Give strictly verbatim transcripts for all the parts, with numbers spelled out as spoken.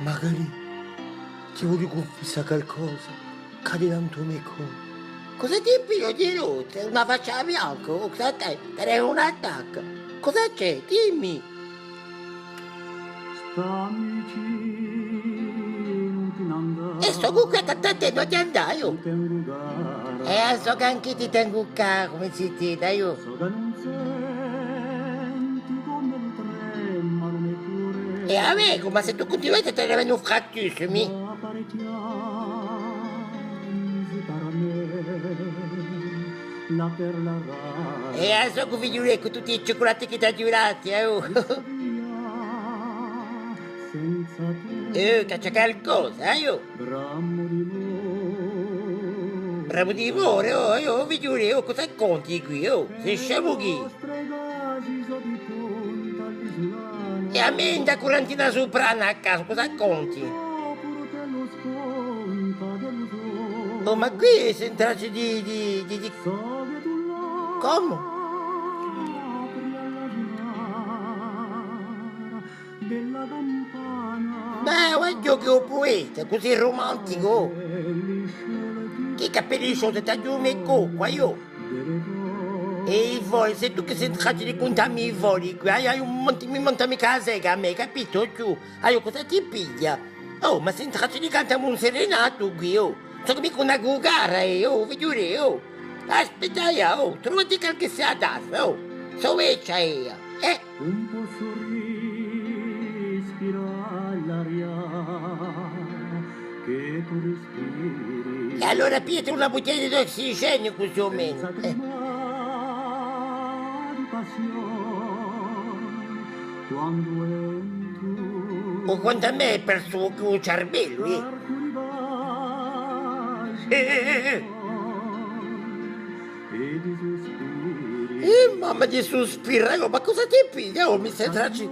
Magalì, ti vogliu cunfissà calcosa, cadi tantu mi cori. Cosa ti pigliu di rottu? Una faccia bianca, o cosa t'hai? T'hai un attaccu? Cosa c'hè? Dimmi. Sta vicinu, ùn ti n'andà. È sò quì chì t'attendu, ùn ti andà, eiu. È sò chì anch'eiu ti tengu caru, cum'è si dice, eiu. È à mè, ma sè tù cuntinueghji à tenemi un fracassu, mì. È à sò chì figliulè, cù tutti i ciucculati chì t'aghju datu, eh, oh. Eh, caccia calcosa, eh, oh. Bramu di more, oh, oh, figliulè, oh, cosa conti quì, oh? Sì scemu chì? È à mè, ind'a currentina suprana à casu, cosa conti? Oh, ma quì sò in traccia di, di, di, di... Cumu? Bè, guarda chì pueta, cusì rumanticu. Chì capelli sciolti, t'aghju mi cocca, eiu. È i foli, sè tù chì sè in traccia di cuntà mi i foli, quì, eiu, eiu, mi monta micca a seca à mè, capitu, tù? Eiu, cosa ti piglia? Oh, ma sè in traccia di cantà mi un serenatu quì, oh. Sò micca una cucara, eh, oh, figliulè, oh. Aspetta, eiu, oh, truvati qualchissia d'altru, oh. Sò vechja eiu, eh. Ùn possu rispirà l'aria chì tù rispiri. È allora pigliati una buttiglia d'ossigenu, cusì o menu. Senza tremà di passione, quandu entru. O quant'è mè hè persu u cervellu, eh. Arcu di pace. Eh, eh, eh, eh. È di suspiri. Eh, mamma di suspiri, oh, ma cosa ti piglia? Oh, mi stai traci-,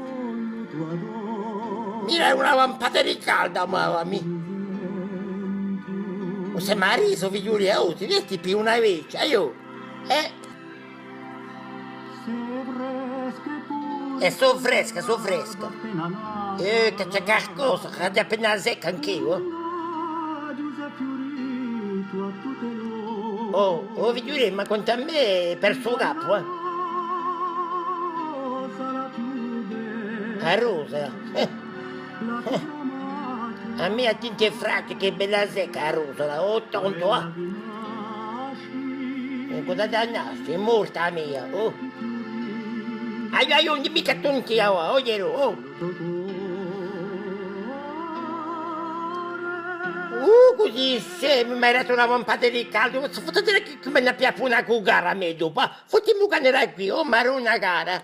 mira, hè una lampata di calda, mamma mia. O sè marisu, figliulè, oh, ti vesti per una vechja, eh, oh. Eh. È sò fresca, sò fresca. Eh, chì c'hè calcosa, chì l'aghju appena secca anch'eiu, eh. Oh, oh, figliulè, ma quant'è mè hè persu u capu, eh. A rosa. Eh. Eh. À mè a tinta fraca, chì bella secca a rosa, oh, tantu, eh. È cosa t'hà nasciutu? Hè morta a mia, oh. Aiò, aiò, ùn dì micca tonti, oh, oh, iè, oh. Uh, cusì scemu, m'hai datu una lampata di calda, ma si fotte à dì chì, chì mi n'hà pigliatu una cucara à mè dopu, eh. Fottimi u cane da quì, oh, Maronna cara.